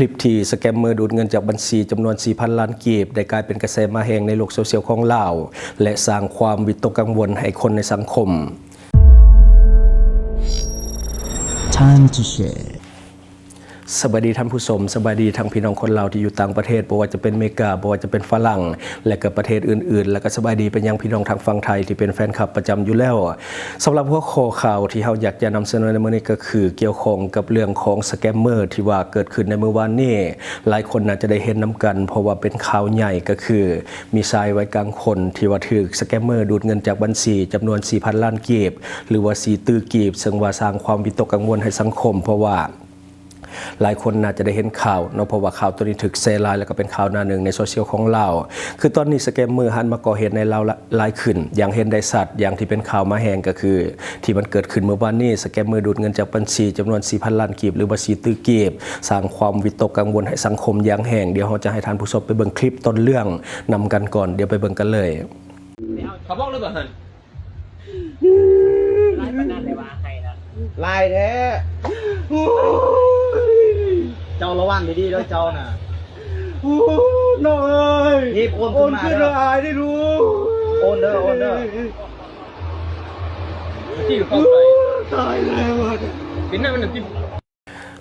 ຄລິບທີ່ສະແກມເມີດູດເງິນຈາກບັນຊີຈຳນວນສີ່ພັນລ້ານກີບ ໄດ້ກາຍເປັນກະແສມາແຮງໃນໂລກໂຊຊຽວຂອງລາວ ແລະ ສ້າງຄວາມວິຕົກກັງວົນໃຫ້ຄົນໃນສັງຄົມ. Time to share. ສະບາຍດີທ່ານຜູ້ຊົມ, ສະບາຍດີທັງພີ່ນ້ອງຄົນລາວທີ່ຢູ່ຕ່າງປະເທດ, ບໍ່ວ່າຈະເປັນເມກາ, ບໍ່ວ່າຈະເປັນຝຣັ່ງ ແລະ ກໍປະເທດອື່ນໆ ແລະ ກໍສະບາຍດີໄປຍັງພີ່ນ້ອງທາງຝັ່ງໄທທີ່ເປັນແຟນຄລັບປະຈຳຢູ່ແລ້ວ. ສຳລັບຫົວຂໍ້ຂ່າວທີ່ເຮົາຢາກຈະນຳສະເໜີໃນມື້ນີ້ກໍຄື ກ່ຽວຂ້ອງກັບເລື່ອງຂອງສະແກມເມີທີ່ວ່າເກີດຂຶ້ນໃນມື້ວານນີ້, ຫຼາຍຄົນໜ້າຈະໄດ້ເຫັນນຳກັນ ເພາະວ່າເປັນຂ່າວໃຫຍ່ ກໍຄືມີຊາຍໄວກາງຄົນທີ່ວ່າຖືກສະແກມເມີດູດເງິນຈາກບັນຊີຈຳນວນສີ່ພັນລ້ານກີບ ຫຼືວ່າສີ່ຕື້ກີບ, ເຊິ່ງວ່າສ້າງຄວາມວິຕົກກັງວົນໃຫ້ສັງຄົມ ເພາະວ່າ ຫຼາຍຄົນໜ້າຈະໄດ້ເຫັນຂ່າວເນາະ ເພາະວ່າຂ່າວໂຕນີ້ຖືກແຊຫຼາຍ ແລ້ວກໍເປັນຂ່າວໜ້າໜຶ່ງໃນໂຊຊຽວຂອງລາວ. ຄືຕອນນີ້ສະແກມເມີຫັນມາກໍ່ເຫດໃນລາວຫຼາຍຂຶ້ນຢ່າງເຫັນໄດ້ຊັດ, ຢ່າງທີ່ເປັນຂ່າວມາແຮງກໍຄື ທີ່ມັນເກີດຂຶ້ນເມື່ອວານນີ້, ສະແກມເມີດູດເງິນຈາກບັນຊີຈຳນວນສີ່ພັນລ້ານກີບ ຫຼືວ່າສີ່ຕື້ກີບ, ສ້າງຄວາມວິຕົກກັງວົນໃຫ້ສັງຄົມຢ່າງແຮງ. ດຽວເຮົາຈະໃຫ້ທ່ານຜູ້ຊົມໄປເບິ່ງຄລິບຕົ້ນເລື່ອງນຳກັນກ່ອນ, ດຽວໄປເບິ່ງກັນເລີຍ. ເຂົາບອກແລ້ວບໍ່ຫັ້ນ? ຫຼາຍປານນັ້ນເລີຍວ່າໃຫ້ນະ. ຫຼາຍແທ້. ໂອ້ຍ ເຈົ້າລະວັງດີໆເດີເຈົ້ານະ. ໂອ້ຍ ນ້ອງເອີຍ ຮີບໂອນຂຶ້ນມາເດີ. ໂອນຄືນໃຫ້ອ້າຍເດີລູກ. ໂອນເດີ ໂອນເດີ. ຕາຍແລ້ວ. ເປັນຫຍັງມັນ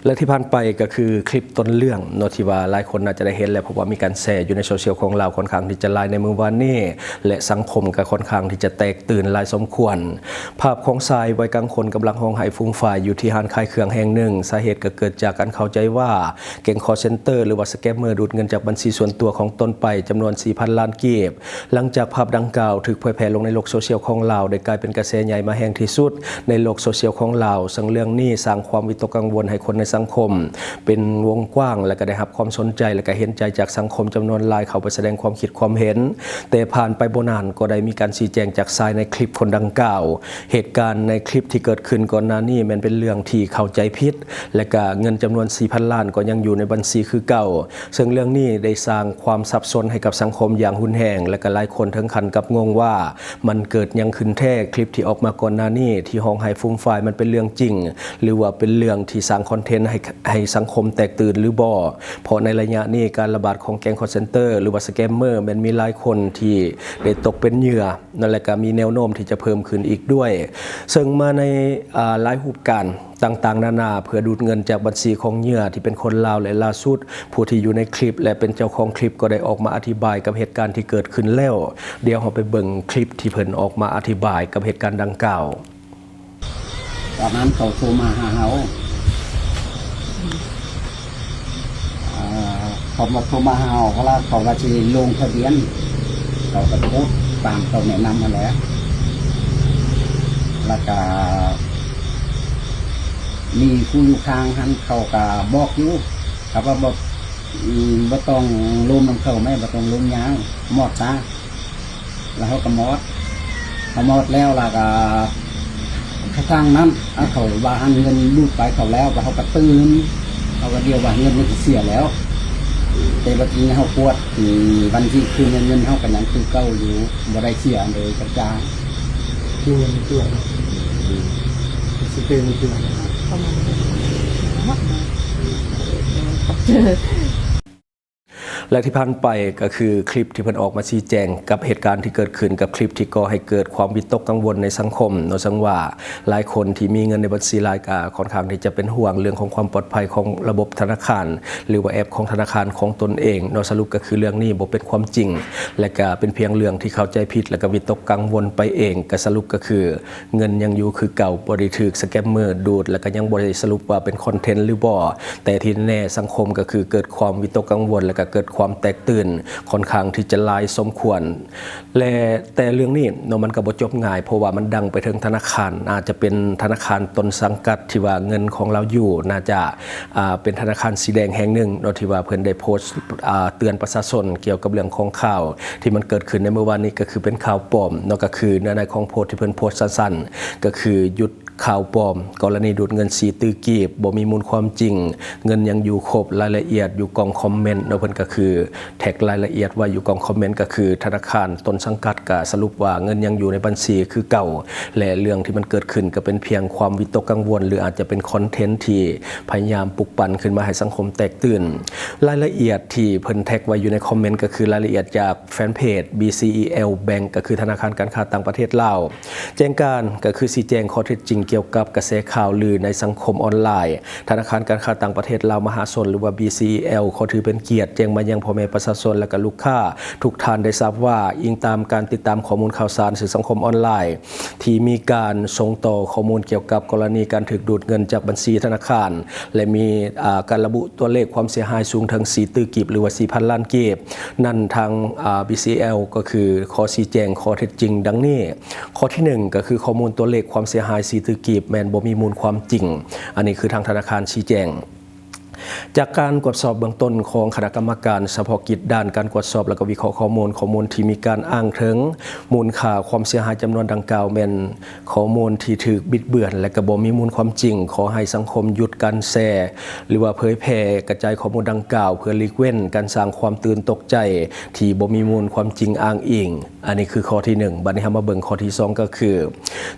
ແລະ ທີ່ຜ່ານໄປກໍຄືຄລິບຕົ້ນເລື່ອງເນາະ ທີ່ວ່າຫຼາຍຄົນໜ້າຈະໄດ້ເຫັນແລ້ວ ເພາະວ່າມີການແຊຢູ່ໃນໂຊຊຽວຂອງລາວຂ້ອນຂ້າງທີ່ຈະຫຼາຍໃນມື້ວານນີ້ ແລະ ສັງຄົມກໍຂ້ອນຂ້າງທີ່ຈະແຕກຕື່ນຫຼາຍສົມຄວນ. ພາບຂອງຊາຍໄວກາງຄົນກຳລັງຮ້ອງໄຫ້ຟູມຟາຍຢູ່ທີ່ຮ້ານຂາຍເຄື່ອງແຫ່ງໜຶ່ງ. ສາເຫດກໍເກີດຈາກການເຂົ້າໃຈວ່າແກ້ງຄອລເຊັນເຕີ ຫຼືວ່າສະແກມເມີດູດເງິນຈາກບັນຊີສ່ວນຕົວຂອງຕົນໄປຈຳນວນສີ່ພັນລ້ານກີບ. ຫຼັງຈາກພາບດັ່ງກ່າວຖືກເຜີຍແຜ່ລົງໃນໂລກໂຊຊຽວຂອງລາວ ໄດ້ກາຍເປັນກະແສໃຫຍ່ມາແຮງທີ່ສຸດໃນໂລກໂຊຊຽວຂອງລາວ, ເຊິ່ງເລື່ອງນີ້ສ້າງຄວາມວິຕົກກັງວົນໃຫ້ຄົນໃນສັງຄົມເປັນວົງກວ້າງ ແລະ ກໍໄດ້ຮັບຄວາມສົນໃຈ ແລະ ກໍເຫັນໃຈຈາກສັງຄົມຈຳນວນຫຼາຍເຂົ້າໄປສະແດງຄວາມຄິດຄວາມເຫັນ. ແຕ່ຜ່ານໄປບໍ່ນານກໍໄດ້ມີການຊີ້ແຈງຈາກຊາຍໃນຄລິບຄົນດັ່ງກ່າວ. ເຫດການໃນຄລິບທີ່ເກີດຂຶ້ນກ່ອນໜ້ານີ້ແມ່ນເປັນເລື່ອງທີ່ເຂົ້າໃຈຜິດ ແລະ ກະເງິນຈຳນວນສີ່ພັນລ້ານກໍຍັງຢູ່ໃນບັນຊີຄືເກົ່າ. ເຊິ່ງເລື່ອງນີ້ໄດ້ສ້າງຄວາມສັບສົນໃຫ້ກັບສັງຄົມຢ່າງຮຸນແຮງ ແລະ ກະຫຼາຍຄົນເຖິງຂັ້ນກັບງົງວ່າມັນເກີດຫຍັງຂຶ້ນແທ້, ຄລິບທີ່ອອກມາກ່ອນໜ້ານີ້ທີ່ຮ້ອງໄຫ້ຟູມຟາຍມັນເປັນເລື່ອງຈິງ ຫຼືວ່າເປັນເລື່ອງທີ່ສ້າງຄອນເທັນໃຫ້ ໃຫ້ສັງຄົມແຕກຕື່ນຫຼືບໍ່? ເພາະໃນໄລຍະນີ້ການລະບາດຂອງແກ້ງຄອລເຊັນເຕີ ຫຼືວ່າສະແກມເມີແມ່ນມີຫຼາຍຄົນທີ່ໄດ້ຕົກເປັນເຫຍື່ອ ນັ້ນແຫຼະ ກໍມີແນວໂນ້ມທີ່ຈະເພີ່ມຂຶ້ນອີກດ້ວຍ. ເຊິ່ງມາໃນ ອາ ຫຼາຍຮູບການຕ່າງໆນານາ ເພື່ອດູດເງິນຈາກບັນຊີຂອງເຫຍື່ອທີ່ເປັນຄົນລາວ ແລະ ລ່າສຸດ ຜູ້ທີ່ຢູ່ໃນຄລິບ ແລະ ເປັນເຈົ້າຂອງຄລິບ ກໍໄດ້ອອກມາອະທິບາຍກັບເຫດການທີ່ເກີດຂຶ້ນແລ້ວ. ດຽວເຮົາໄປເບິ່ງຄລິບທີ່ເພິ່ນອອກມາອະທິບາຍກັບເຫດການດັ່ງກ່າວ. ຕອນນັ້ນເຂົາໂທມາຫາເຮົາ ເຂົາມາໂທມາຫາເຮົາ ເຂົາວ່າ ເຂົາວ່າຊິລົງທະບຽນ ເຂົາກໍໂພສຕາມເຂົາແນະນຳຫັ້ນແຫຼະ ແລ້ວກະມີຜູ້ຢູ່ຂ້າງຫັ້ນ ເຂົາກະບອກຢູ່ ເຂົາວ່າບໍ່ ອືມ ບໍ່ຕ້ອງລົມນຳເຂົາແມ້ ບໍ່ຕ້ອງລົມຍາວ ມອດຊະ. ແລ້ວເຮົາກໍມອດ ເຮົາມອດແລ້ວ ແລ້ວກໍກະທັ່ງນັ້ນ ເຂົາວ່າຫັ້ນເງິນດູດໄປເຂົາແລ້ວ ແລ້ວເຮົາກໍຕື່ນ ເຮົາກໍດຽວວ່າເງິນມັນຊິເສຍແລ້ວ ແຕ່ບັດນີ້ເຮົາກວດ ອືມ ບັນຊີຄືນເງິນເຮົາກໍຍັງຄືເກົ່າຢູ່ ບໍ່ໄດ້ເສຍອັນໃດກະຈ້າງ ຄືເງິນຕົວເນາະ ຊິເປັນຕົວ ປະມານນັ້ນເນາະ. ແລະ ທີ່ຜ່ານໄປກໍຄືຄລິບທີ່ເພິ່ນອອກມາຊີ້ແຈງກັບເຫດການທີ່ເກີດຂຶ້ນ ກັບຄລິບທີ່ກໍ່ໃຫ້ເກີດຄວາມວິຕົກກັງວົນໃນສັງຄົມເນາະ, ເຊິ່ງວ່າຫຼາຍຄົນທີ່ມີເງິນໃນບັນຊີຫຼາຍກໍຄ່ອນຂ້າງທີ່ຈະເປັນຫ່ວງເລື່ອງຂອງຄວາມປອດໄພຂອງລະບົບທະນາຄານ ຫຼືວ່າແອັບຂອງທະນາຄານຂອງຕົນເອງເນາະ. ສະຫຼຸບກໍຄືເລື່ອງນີ້ບໍ່ເປັນຄວາມຈິງ ແລະ ກໍເປັນພຽງເລື່ອງທີ່ເຂົ້າໃຈຜິດ ແລະ ກໍວິຕົກກັງວົນໄປເອງ. ກໍສະຫຼຸບກໍຄື ເງິນຍັງຢູ່ຄືເກົ່າ ບໍ່ໄດ້ຖືກສະແກມເມີດູດ ແລະ ກໍຍັງບໍ່ໄດ້ສະຫຼຸບວ່າເປັນຄອນເທັນຫຼືບໍ່, ແຕ່ທີ່ແນ່ໆ ສັງຄົມກໍຄືເກີດຄວາມວິຕົກກັງວົນ ແລະ ກໍເກີດຄວາມແຕກຕື່ນ ຄ່ອນຂ້າງທີ່ຈະຫຼາຍສົມຄວນ ແລະ ແຕ່ເລື່ອງນີ້ເນາະ ມັນກໍບໍ່ຈົບງ່າຍ ເພາະວ່າມັນດັງໄປເຖິງທະນາຄານ ອາດຈະເປັນທະນາຄານຕົ້ນສັງກັດທີ່ວ່າເງິນຂອງລາວຢູ່ ໜ້າຈະ ອ່າ ເປັນທະນາຄານສີແດງແຫ່ງໜຶ່ງເນາະ ທີ່ວ່າເພິ່ນໄດ້ໂພສ ອ່າ ເຕືອນປະຊາຊົນກ່ຽວກັບເລື່ອງຂອງຂ່າວທີ່ມັນເກີດຂຶ້ນໃນມື້ວານນີ້ ກໍຄືເປັນຂ່າວປອມເນາະ. ກໍຄືເນື້ອໃນຂອງໂພສທີ່ເພິ່ນໂພສສັ້ນໆ ກໍຄືຢຸດ ຂ່າວປອມ ກໍລະນີດູດເງິນສີ່ຕື້ກີບ ບໍ່ມີມູນຄວາມຈິງ, ເງິນຍັງຢູ່ຄົບ, ລາຍລະອຽດຢູ່ກ່ອງຄອມເມັນເນາະ. ເພິ່ນກໍຄືແທັກລາຍລະອຽດໄວ້ຢູ່ກ່ອງຄອມເມັນ ກໍຄືທະນາຄານຕົ້ນສັງກັດກໍສະຫຼຸບວ່າເງິນຍັງຢູ່ໃນບັນຊີຄືເກົ່າ ແລະ ເລື່ອງທີ່ມັນເກີດຂຶ້ນກໍເປັນພຽງຄວາມວິຕົກກັງວົນ ຫຼື ອາດຈະເປັນຄອນເທັນທີ່ພະຍາຍາມປຸກປັ່ນຂຶ້ນມາໃຫ້ສັງຄົມແຕກຕື່ນ. ລາຍລະອຽດທີ່ເພິ່ນແທັກໄວ້ຢູ່ໃນຄອມເມັນ ກໍຄືລາຍລະອຽດຈາກ ແຟນເພຈ BCEL Bank ກໍຄືທະນາຄານການຄ້າຕ່າງປະເທດລາວ ແຈ້ງການ ກໍຄືຊີ້ແຈງຂໍ້ເທັດຈິງກ່ຽວກັບກະແສຂ່າວລືໃນສັງຄົມອອນລາຍ. ທະນາຄານການຄ້າຕ່າງປະເທດລາວມະຫາຊົນ ຫຼືວ່າ BCEL ຂໍຖືເປັນກຽດແຈ້ງມາຍັງພໍ່ແມ່ປະຊາຊົນ ແລະ ກໍລູກຄ້າທຸກທ່ານໄດ້ຊາບວ່າ, ອີງຕາມການຕິດຕາມຂໍ້ມູນຂ່າວສານສື່ສັງຄົມອອນລາຍ ທີ່ມີການສົ່ງຕໍ່ຂໍ້ມູນກ່ຽວກັບກໍລະນີການຖືກດູດເງິນຈາກບັນຊີທະນາຄານ ແລະ ມີ, ອາ, ການລະບຸຕົວເລກຄວາມເສຍຫາຍສູງເຖິງສີ່ຕື້ກີບ ຫຼືວ່າສີ່ພັນລ້ານກີບນັ້ນ, ທາງ, ອາ, BCEL ກໍຄືຂໍຊີ້ແຈງຂໍ້ເທັດຈິງດັ່ງນີ້. ຂໍ້ທີໜຶ່ງ ກໍຄືຂໍ້ມູນຕົວເລກຄວາມເສຍຫາຍສີ່ຕື້ກີບແມ່ນບໍ່ມີມູນຄວາມຈິງ. ອັນນີ້ຄືທາງທະນາຄານຊີ້ແຈງ. ຈາກການກວດສອບເບື້ອງຕົ້ນຂອງຄະນະກຳມະການສະເພາະກິດດ້ານການກວດສອບ ແລະ ກໍວິເຄາະຂໍ້ມູນ, ຂໍ້ມູນທີ່ມີການອ້າງເຖິງມູນຄ່າຄວາມເສຍຫາຍຈຳນວນດັ່ງກ່າວແມ່ນ ຂໍ້ມູນທີ່ຖືກບິດເບືອນ ແລະ ກໍບໍ່ມີມູນຄວາມຈິງ. ຂໍໃຫ້ສັງຄົມຢຸດການແຊ ຫຼືວ່າເຜີຍແຜ່ກະຈາຍຂໍ້ມູນດັ່ງກ່າວ ເພື່ອຫຼີກເວັ້ນການສ້າງຄວາມຕື່ນຕົກໃຈທີ່ບໍ່ມີມູນຄວາມຈິງອ້າງອີງ. ອັນນີ້ຄືຂໍ້ທີໜຶ່ງ. ບັດນີ້ເຮົາມາເບິ່ງຂໍ້ທີສອງ ກໍຄື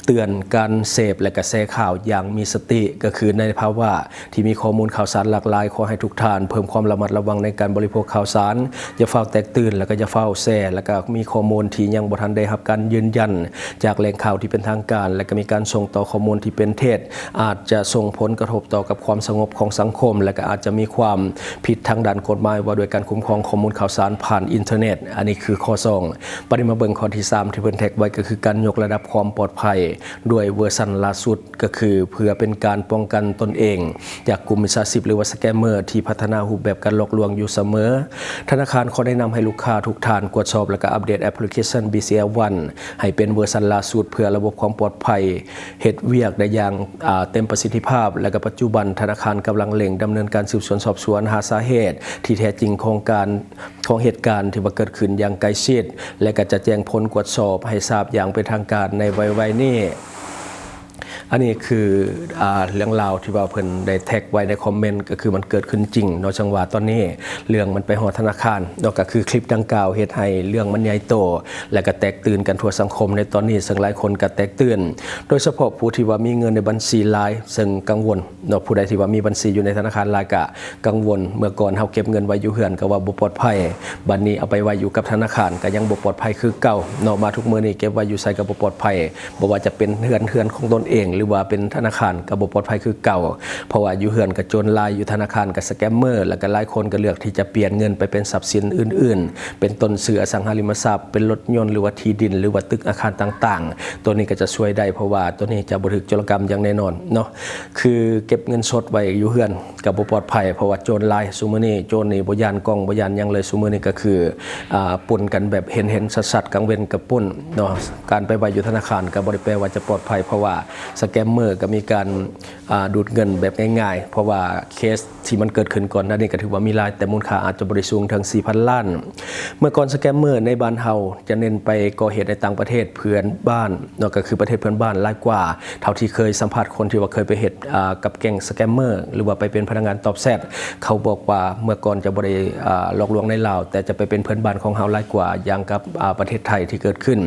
ເຕືອນການເສບ ແລະ ກະແສຂ່າວຢ່າງມີສະຕິ, ກໍຄືໃນພາວະ ທີ່ມີຂໍ້ມູນຂ່າວສານຫຼາກຫຼາຍ, ຂໍໃຫ້ທຸກທ່ານເພີ່ມຄວາມລະມັດລະວັງໃນການບໍລິໂພກຂ່າວສານ, ຢ່າຟ້າວແຕກຕື່ນ ແລ້ວກໍຢ່າຟ້າວແຊ, ແລ້ວກໍມີຂໍ້ມູນທີ່ຍັງບໍ່ທັນໄດ້ຮັບການຢືນຢັນຈາກແຫຼ່ງຂ່າວທີ່ເປັນທາງການ, ແລ້ວກໍມີການສົ່ງຕໍ່ຂໍ້ມູນທີ່ເປັນເທັດ, ອາດຈະສົ່ງຜົນກະທົບຕໍ່ກັບຄວາມສະຫງົບຂອງສັງຄົມ, ແລ້ວກໍອາດຈະມີຄວາມຜິດທາງດ້ານກົດໝາຍວ່າດ້ວຍການຄຸ້ມຄອງຂໍ້ມູນຂ່າວສານຜ່ານອິນເຕີເນັດ. ອັນນີ້ຄືຂໍ້ສອງ. ບັດນີ້ມາເບິ່ງຂໍ້ທີສາມ ທີ່ເພິ່ນແທັກໄວ້ ກໍຄືການຍົກລະດັບຄວາມປອດໄພດ້ວຍເວີຊັນລ່າສຸດ. ກໍຄືເພື່ອເປັນການປ້ອງກັນຕົນເອງຈາກກຸ່ມມິດສາຊີບ ຫຼືວ່າສະແກມເມີ ທີ່ພັດທະນາຮູບແບບການຫຼອກລວງຢູ່ສະເໝີ. ທະນາຄານຂໍແນະນຳໃຫ້ລູກຄ້າທຸກທ່ານກວດສອບ ແລະ ກໍອັບເດດແອັບພລິເຄຊັນ BCEL One ໃຫ້ເປັນເວີຊັນລ່າສຸດ ເພື່ອລະບົບຄວາມປອດໄພເຮັດວຽກໄດ້ຢ່າງ, ອາ, ເຕັມປະສິດທິພາບ ແລະ ກໍປັດຈຸບັນທະນາຄານກຳລັງເລັ່ງດຳເນີນການສືບສວນສອບສວນຫາສາເຫດທີ່ແທ້ຈິງຂອງການ ຂອງເຫດການທີ່ວ່າເກີດຂຶ້ນຢ່າງໃກ້ຊິດ ແລະ ກໍຈະແຈ້ງຜົນກວດສອບໃຫ້ຊາບຢ່າງເປັນທາງການໃນໄວໆນີ້. ອັນນີ້ຄື, ອາ, ເລື່ອງລາວທີ່ວ່າເພິ່ນໄດ້ແທັກໄວ້ໃນຄອມເມັນ ກໍຄືມັນເກີດຂຶ້ນຈິງເນາະ. ຈັ່ງວ່າຕອນນີ້ເລື່ອງມັນໄປຮອດທະນາຄານເນາະ, ກໍຄືຄລິບດັ່ງກ່າວເຮັດໃຫ້ເລື່ອງມັນໃຫຍ່ໂຕ ແລະ ກໍແຕກຕື່ນກັນທົ່ວສັງຄົມໃນຕອນນີ້, ເຊິ່ງຫຼາຍຄົນກໍແຕກຕື່ນ, ໂດຍສະເພາະຜູ້ທີ່ວ່າມີເງິນໃນບັນຊີຫຼາຍ, ເຊິ່ງກັງວົນ ເນາະ. ຜູ້ໃດທີ່ວ່າມີບັນຊີຢູ່ໃນທະນາຄານຫຼາຍກະກັງວົນ, ເມື່ອກ່ອນເຮົາເກັບເງິນໄວ້ຢູ່ເຮືອນກໍວ່າບໍ່ປອດໄພ, ບັດນີ້ເອົາໄປໄວ້ຢູ່ກັບທະນາຄານກໍຍັງບໍ່ປອດໄພຄືເກົ່າເນາະ. ມາທຸກມື້ນີ້ເກັບໄວ້ຢູ່ໃສກໍບໍ່ປອດໄພ, ບໍ່ວ່າຈະເປັນເຮືອນ, ເຮືອນຂອງຕົນເອງ ຫຼືວ່າເປັນທະນາຄານກໍບໍ່ປອດໄພຄືເກົ່າ, ເພາະວ່າຢູ່ເຮືອນກໍໂຈນຫຼາຍ, ຢູ່ທະນາຄານກໍສະແກມເມີ, ແລ້ວກໍຫຼາຍຄົນກໍເລືອກທີ່ຈະປ່ຽນເງິນໄປເປັນຊັບສິນອື່ນໆ, ເປັນຕົ້ນຊື້ອະສັງຫາລິມະຊັບ, ເປັນລົດຍົນ ຫຼືວ່າທີ່ດິນ ຫຼືວ່າຕຶກອາຄານຕ່າງໆ. ໂຕນີ້ກໍຈະຊ່ວຍໄດ້, ເພາະວ່າໂຕນີ້ຈະບໍ່ຖືກໂຈລະກຳຢ່າງແນ່ນອນເນາະ. ຄືເກັບເງິນສົດໄວ້ຢູ່ເຮືອນກໍບໍ່ປອດໄພ, ເພາະວ່າໂຈນຫຼາຍຊຸມື້ນີ້, ໂຈນນີ້ບໍ່ຢ້ານກ້ອງ ບໍ່ຢ້ານຫຍັງເລີຍ. ຊຸມື້ນີ້ກໍຄື, ອາ, ປຸ້ນກັນແບບເຫັນໆຊັດໆ, ກາງເວັນກໍປຸ້ນເນາະ. ການໄປໄວ້ຢູ່ທະນາຄານກໍບໍ່ໄດ້ແປວ່າຈະປອດໄພ, ເພາະວ່າສະແກມເມີກໍມີການ, ອາ, ດູດເງິນແບບງ່າຍໆ, ເພາະວ່າເຄສ ທີ່ມັນເກີດຂຶ້ນກ່ອນໜ້ານີ້ກໍຖືວ່າມີຫຼາຍ, ແຕ່ມູນຄ່າອາດຈະບໍ່ໄດ້ສູງເຖິງສີ່ພັນລ້ານ. ເມື່ອກ່ອນສະແກມເມີໃນບ້ານເຮົາຈະເນັ້ນໄປກໍ່ເຫດໃນຕ່າງປະເທດເພື່ອນບ້ານເນາະ, ກໍຄືປະເທດເພື່ອນບ້ານຫຼາຍກວ່າ. ເທົ່າທີ່ເຄີຍສຳພາດຄົນທີ່ວ່າເຄີຍໄປເຮັດ, ອາ, ກັບແກ້ງສະແກມເມີ ຫຼືວ່າໄປເປັນພະນັກງານຕອບແຊັດ, ເຂົາບອກວ່າເມື່ອກ່ອນຈະບໍ່ໄດ້, ອາ, ຫຼອກລວງໃນລາວ, ແຕ່ຈະໄປເປັນເພື່ອນບ້ານຂອງເຮົາຫຼາຍກວ່າ, ຢ່າງກັບ, ອາ, ປະເທດໄທທີ່ເກີດຂຶ້ນ.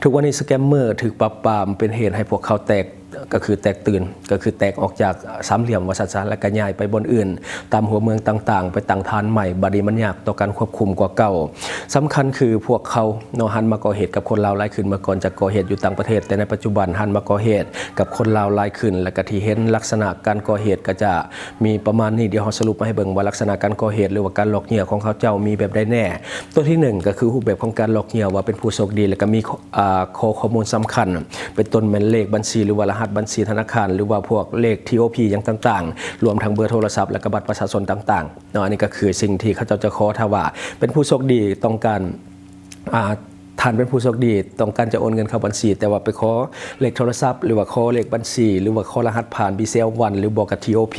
ທຸກວັນນີ້ສະແກມເມີຖືກປາບປາມ, ເປັນເຫດໃຫ້ພວກເຂົາແຕກ ກໍຄືແຕກຕື່ນ, ກໍຄືແຕກອອກຈາກສາມຫຼ່ຽມວ່າຊັ້ນຊະ, ແລ້ວກໍຍ້າຍໄປບ່ອນອື່ນຕາມຫົວເມືອງຕ່າງໆ, ໄປຕັ້ງຖານໃໝ່, ບັດນີ້ມັນຍາກຕໍ່ການຄວບຄຸມກວ່າເກົ່າ. ສຳຄັນຄືພວກເຂົາເນາະ ຫັນມາກໍ່ເຫດກັບຄົນລາວຫຼາຍຂຶ້ນ, ເມື່ອກ່ອນຈະກໍ່ເຫດຢູ່ຕ່າງປະເທດ, ແຕ່ໃນປັດຈຸບັນຫັນມາກໍ່ເຫດກັບຄົນລາວຫຼາຍຂຶ້ນ, ແລ້ວກໍທີ່ເຫັນລັກສະນະການກໍ່ເຫດກໍຈະມີປະມານນີ້. ດຽວເຮົາສະຫຼຸບມາໃຫ້ເບິ່ງວ່າລັກສະນະການກໍ່ເຫດ ຫຼືວ່າການຫຼອກເຫຍື່ອຂອງເຂົາເຈົ້າມີແບບໃດແນ່. ຕົວທີໜຶ່ງ ກໍຄືຮູບແບບຂອງການຫຼອກເຫຍື່ອວ່າເປັນຜູ້ໂຊກດີ ແລ້ວກໍມີ ອາ, ຂໍ້, ຂໍ້ມູນສຳຄັນ ເປັນຕົ້ນແມ່ນເລກບັນຊີ ຫຼືວ່າລະຫັດບັນຊີທະນາຄານ ຫຼືວ່າພວກເລກ ທີໂອພີ ຫຍັງຕ່າງໆ, ລວມທັງເບີໂທລະສັບ ແລ້ວກໍບັດປະຊາຊົນຕ່າງໆເນາະ. ອັນນີ້ກໍຄືສິ່ງທີ່ເຂົາເຈົ້າຈະຂໍ, ຖ້າວ່າເປັນຜູ້ໂຊກດີຕ້ອງການ, ອາ, ຖ ທ່ານເປັນຜູ້ໂຊກດີ ຕ້ອງການຈະໂອນເງິນເຂົ້າບັນຊີ ແຕ່ວ່າໄປຂໍເລກໂທລະສັບ ຫຼືວ່າຂໍເລກບັນຊີ ຫຼືວ່າຂໍລະຫັດຜ່ານ BCL One ຫຼືບໍ່ກໍ TOP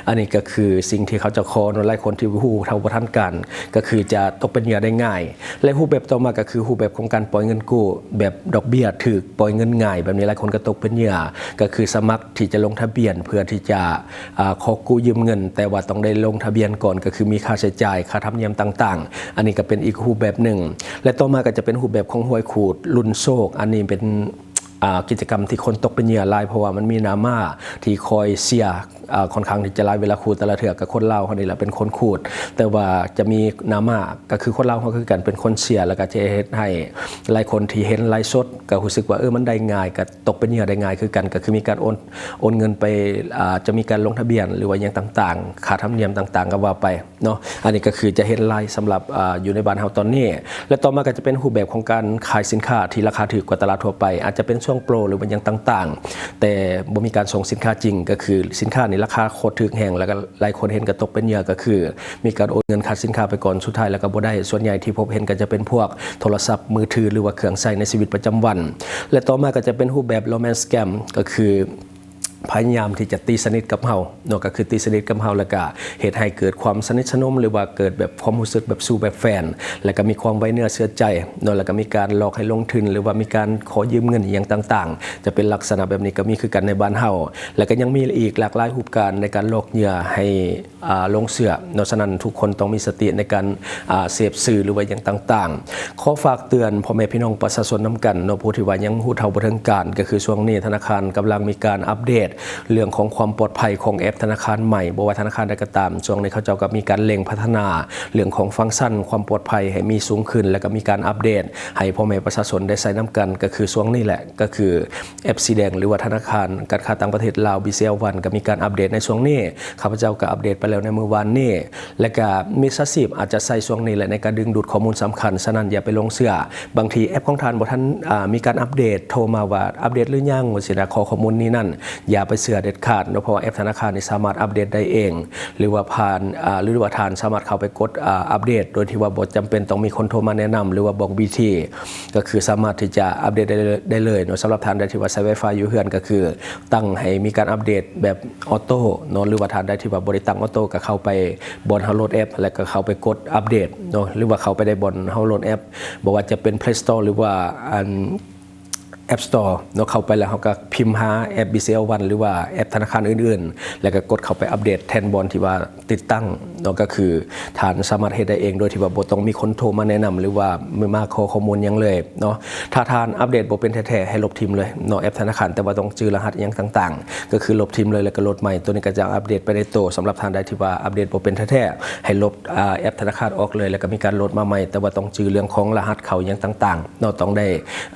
ອັນນີ້ກໍຄືສິ່ງທີ່ເຂົາເຈົ້າຂໍເນາະ. ຫຼາຍຄົນທີ່ຮູ້ເທົ່າບໍ່ທັນການ ກໍຄືຈະຕົກເປັນເຫຍື່ອໄດ້ງ່າຍ. ແລະ ຮູບແບບຕໍ່ມາກໍຄືຮູບແບບຂອງການປ່ອຍເງິນກູ້ແບບດອກເບ້ຍຖືກ, ປ່ອຍເງິນງ່າຍ ແບບນີ້ຫຼາຍຄົນກໍຕົກເປັນເຫຍື່ອ. ກໍຄືສະໝັກທີ່ຈະລົງທະບຽນເພື່ອທີ່ຈະ ອາ ຂໍກູ້ຢືມເງິນ, ແຕ່ວ່າຕ້ອງໄດ້ລົງທະບຽນກ່ອນ ກໍຄືມີຄ່າໃຊ້ຈ່າຍ, ຄ່າທຳນຽມຕ່າງໆ. ອັນນີ້ກໍເປັນອີກຮູບແບບໜຶ່ງ. ແລະ ຕໍ່ມາກໍຈະເປັນຮູບແບບຂອງຫວຍຂູດລຸ້ນໂຊກ. ອັນນີ້ເປັນ ອາ ກິດຈະກຳທີ່ຄົນຕົກເປັນເຫຍື່ອຫຼາຍ ເພາະວ່າມັນມີໜ້າມ້າທີ່ຄອຍເຊຍ ອາ ຂ້ອນຂ້າງທີ່ຈະຫຼາຍ. ເວລາຂູດແຕ່ລະເທື່ອກໍຄົນລາວເຮົານີ້ແຫຼະເປັນຄົນຂູດ, ແຕ່ວ່າຈະມີໜ້າມ້າ ກໍຄືຄົນລາວເຮົາຄືກັນເປັນຄົນເຊຍ, ແລ້ວກໍຈະເຮັດໃຫ້ຫຼາຍຄົນທີ່ເຫັນໄລຟ໌ສົດກໍຮູ້ສຶກວ່າ ເອີ ມັນໄດ້ງ່າຍ, ກໍຕົກເປັນເຫຍື່ອໄດ້ງ່າຍຄືກັນ. ກໍຄືມີການໂອນ ໂອນເງິນໄປ ອາ ຈະມີການລົງທະບຽນ ຫຼືວ່າຫຍັງຕ່າງໆ, ຄ່າທຳນຽມຕ່າງໆ ກໍວ່າໄປເນາະ. ອັນນີ້ກໍຄືຈະເຫັນຫຼາຍສຳລັບ ອາ ຢູ່ໃນບ້ານເຮົາຕອນນີ້. ແລະ ຕໍ່ມາກໍຈະເປັນຮູບແບບຂອງການຂາຍສິນຄ້າທີ່ລາຄາຖືກກວ່າຕະຫຼາດທົ່ວໄປ, ອາດຈະເປັນຊ່ວງໂປຣ ຫຼືວ່າຫຍັງຕ່າງໆ ແຕ່ບໍ່ມີການສົ່ງສິນຄ້າຈິງ. ກໍຄືສິນຄ້ານີ້ລາຄາໂຄດຖືກແຮງ ແລ້ວກໍຫຼາຍຄົນເຫັນກໍຕົກເປັນເຫຍື່ອ, ກໍຄືມີການໂອນເງິນຄ່າສິນຄ້າໄປກ່ອນ, ສຸດທ້າຍແລ້ວກໍບໍ່ໄດ້. ສ່ວນໃຫຍ່ທີ່ພົບເຫັນກໍຈະເປັນພວກໂທລະສັບມືຖື ຫຼືວ່າເຄື່ອງໃຊ້ໃນຊີວິດປະຈຳວັນ. ແລະ ຕໍ່ມາກໍຈະເປັນຮູບແບບ romance scam ກໍຄື ພະຍາຍາມທີ່ຈະຕີສະໜິດກັບເຮົາເນາະ, ກໍຄືຕີສະໜິດກັບເຮົາ ແລ້ວກະເຮັດໃຫ້ເກີດຄວາມສະໜິດສະໜົມ ຫຼືວ່າເກີດແບບຄວາມຮູ້ສຶກແບບຊູ່ແບບແຟນ, ແລ້ວກະມີຄວາມໄວ້ເນື້ອເຊື່ອໃຈເນາະ, ແລ້ວກະມີການຫຼອກໃຫ້ລົງທຶນ ຫຼືວ່າມີການຂໍຢືມເງິນອີ່ຫຍັງຕ່າງໆ. ຈະເປັນລັກສະນະແບບນີ້ກໍມີຄືກັນໃນບ້ານເຮົາ. ແລ້ວກະຍັງມີອີກຫຼາກຫຼາຍຮູບການໃນການຫຼອກເຫຍື່ອໃຫ້ ອາ ຫຼົງເຊື່ອເນາະ. ສະນັ້ນທຸກຄົນຕ້ອງມີສະຕິໃນການ ອາ ເສບສື່ ຫຼືວ່າຫຍັງຕ່າງໆ. ຂໍຝາກເຕືອນພໍ່ແມ່ພີ່ນ້ອງປະຊາຊົນນຳກັນເນາະ, ຜູ້ທີ່ວ່າຍັງຮູ້ເທົ່າບໍ່ເຖິງການ ກໍຄືຊ່ວງນີ້ທະນາຄານກຳລັງມີການອັບເດດເລື່ອງຂອງຄວາມປອດໄພຂອງແອັບທະນາຄານໃໝ່. ບໍ່ວ່າທະນາຄານໃດກໍຕາມ, ຊ່ວງນີ້ເຂົາເຈົ້າກໍມີການເລັ່ງພັດທະນາເລື່ອງຂອງຟັງຊັນຄວາມປອດໄພໃຫ້ມີສູງຂຶ້ນ ແລ້ວກໍມີການອັບເດດໃຫ້ພໍ່ແມ່ປະຊາຊົນໄດ້ໃຊ້ນຳກັນ. ກໍຄືຊ່ວງນີ້ແຫຼະ ກໍຄືແອັບສີແດງ ຫຼືວ່າທະນາຄານການຄ້າຕ່າງປະເທດລາວ BCL One ກໍມີການອັບເດດໃນຊ່ວງນີ້. ຂ້າພະເຈົ້າກໍອັບເດດໄປແລ້ວໃນມື້ວານນີ້ ແລະກະມິດສາຊີບອາດຈະໃຊ້ຊ່ວງນີ້ແຫຼະໃນການດຶງດູດຂໍ້ມູນສຳຄັນ, ສະນັ້ນຢ່າໄປຫຼົງເຊື່ອ. ບາງທີແອັບຂອງທ່ານບໍ່ທັນ ອາ ມີການອັບເດດ ໂທມາວ່າອັບເດດຫຼືຍັງ ວ່າຊີ້ນະ, ຂໍຂໍ້ມູນນີ້ນັ້ນ, ຢ່າໄປເຊື່ອເດັດຂາດເນາະ, ເພາະວ່າແອັບທະນາຄານນີ້ສາມາດອັບເດດໄດ້ເອງ ຫຼືວ່າຜ່ານ ອາ ຫຼືວ່າທ່ານສາມາດເຂົ້າໄປກົດ ອາ ອັບເດດ ໂດຍທີ່ວ່າບໍ່ຈຳເປັນຕ້ອງມີຄົນໂທມາແນະນຳ ຫຼືວ່າບອກວິທີ. ກໍຄືສາມາດທີ່ຈະອັບເດດໄດ້ ໄດ້ເລີຍເນາະ. ສຳລັບທ່ານໃດທີ່ວ່າໃຊ້ Wi-Fi ຢູ່ເຮືອນ ກໍຄືຕັ້ງໃຫ້ມີການອັບເດດແບບອອໂຕ້ເນາະ, ຫຼືວ່າທ່ານໃດທີ່ວ່າບໍ່ໄດ້ຕັ້ງອອໂຕ້ ກໍເຂົ້າໄປບ່ອນເຮົາໂຫຼດແອັບ ແລ້ວກໍເຂົ້າໄປກົດອັບເດດເນາະ, ຫຼືວ່າເຂົ້າໄປໄດ້ບ່ອນເຮົາໂຫຼດແອັບ ບໍ່ວ່າຈະເປັນ Play Store ຫຼືວ່າອັນ App Store ເນາະ. ເຂົ້າໄປແລ້ວເຮົາກໍພິມຫາແອັບ BCL One ຫຼືວ່າແອັບທະນາຄານອື່ນໆ ແລ້ວກໍກົດເຂົ້າໄປອັບເດດແທນບ່ອນທີ່ວ່າ ຕິດຕັ້ງເນາະ, ກໍຄືທ່ານສາມາດເຮັດໄດ້ເອງໂດຍທີ່ວ່າບໍ່ຕ້ອງມີຄົນໂທມາແນະນຳ ຫຼືວ່າມາຂໍຂໍ້ມູນຫຍັງເລີຍເນາະ. ຖ້າທ່ານອັບເດດບໍ່ເປັນແທ້ໆ ໃຫ້ລົບຖິ້ມເລີຍເນາະ ແອັບທະນາຄານ, ແຕ່ວ່າຕ້ອງຈື່ລະຫັດຫຍັງຕ່າງໆ ກໍຄືລົບຖິ້ມເລີຍ ແລ້ວກໍໂຫຼດໃໝ່. ຕົວນີ້ກໍຈະອັບເດດໄປໃນໂຕ. ສຳລັບທ່ານໃດທີ່ວ່າອັບເດດບໍ່ເປັນແທ້ໆ ໃຫ້ລົບ ອາ ແອັບທະນາຄານອອກເລີຍ ແລ້ວກໍມີການໂຫຼດມາໃໝ່, ແຕ່ວ່າຕ້ອງຈື່ເລື່ອງຂອງລະຫັດເຂົ້າຫຍັງຕ່າງໆເນາະ, ຕ້ອງໄດ້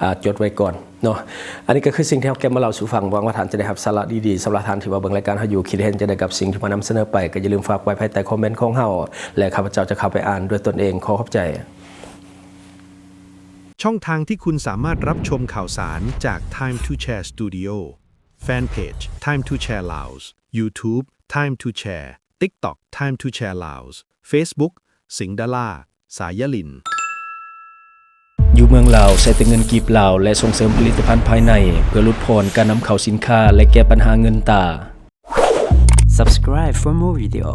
ອາ ຈົດໄວ້ກ່ອນ ເນາະ. ອັນນີ້ກໍຄືສິ່ງທີ່ເຮົາເກັບມາເລົ່າສູ່ຟັງ, ຫວັງວ່າທ່ານຈະໄດ້ຮັບສາລະດີໆ. ສຳລັບທ່ານທີ່ວ່າເບິ່ງລາຍການເຮົາຢູ່, ຄິດເຫັນຈັ່ງໃດກັບສິ່ງທີ່ມານຳສະເໜີໄປ, ກໍຢ່າລືມຝາກໄວ້ພາຍໃຕ້ຄອມເມັນຂອງເຮົາ ແລະ ຂ້າພະເຈົ້າຈະເຂົ້າໄປອ່ານດ້ວຍຕົນເອງ. ຂໍຂອບໃຈ. ຊ່ອງທາງທີ່ຄຸນສາມາດຮັບຊົມຂ່າວສານຈາກ Time to Share Studio, Fanpage Time to Share Laos, YouTube Time to Share, TikTok Time to Share Laos, Facebook ສິງດາລາ ສາຍຍາລິນ. ຢູ່ເມືອງລາວໃຊ້ແຕ່ເງິນກີບລາວ ແລະ ສົ່ງເສີມຜະລິດຕະພັນພາຍໃນ ເພື່ອຫຼຸດຜ່ອນການນຳເຂົ້າສິນຄ້າ ແລະ ແກ້ບັນຫາເງິນຕາ. Subscribe for more video.